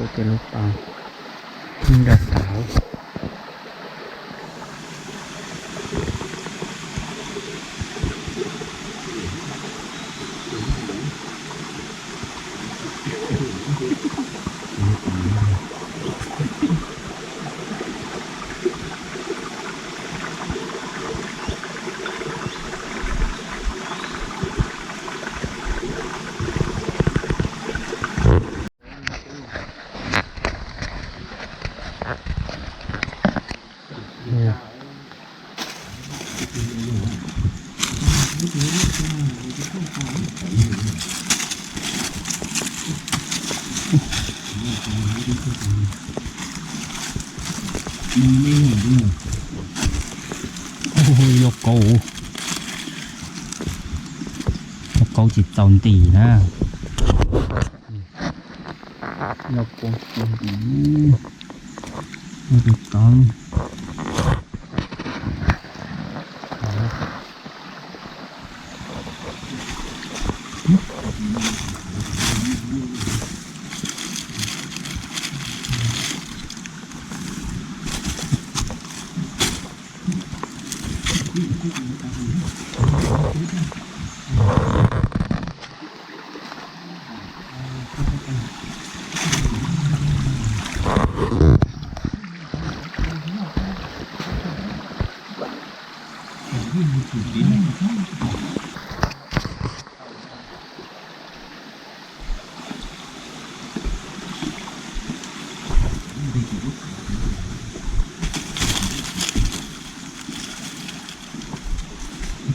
Ces lub pas nrog tau. Ua kauv, ua kauv tsis txaus ntim na. Ua kauv tsis ntim, ua kauv.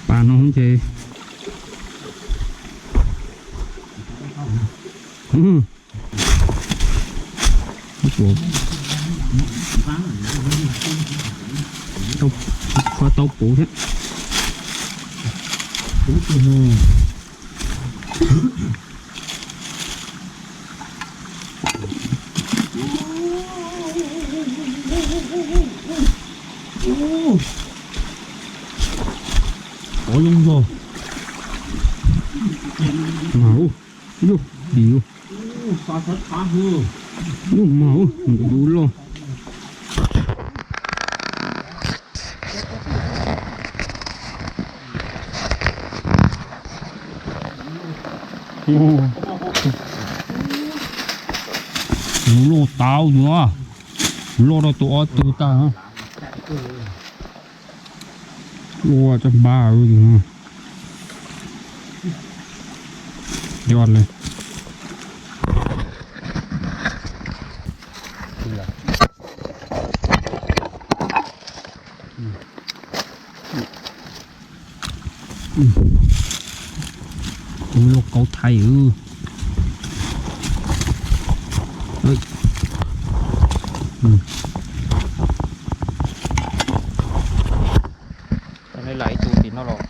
Pas no ces tau, tau puv thiab. Ov zoo zog. Mas ub, yus, dim yus. Ub, mas ub, nws loj. Nws loj tau yus, loj rau tus ob tug tag. Ua tsob npab yus. Yog li. Ua lauj kaub thaij. Lam ib tug tim no los.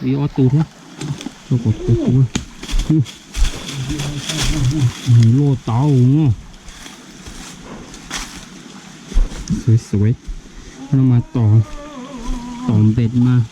Ib ob tug thiab. Loj tau no. Xuav xuav no mas tom, tom npem mas.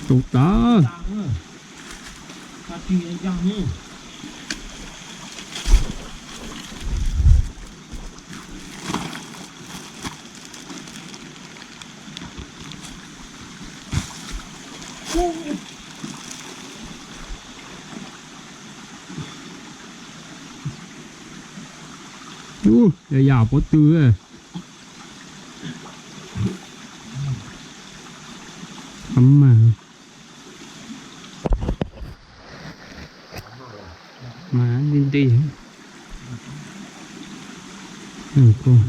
Tau tas. Ub, yam yam pob tw. Mas, mas nti nti. Koj.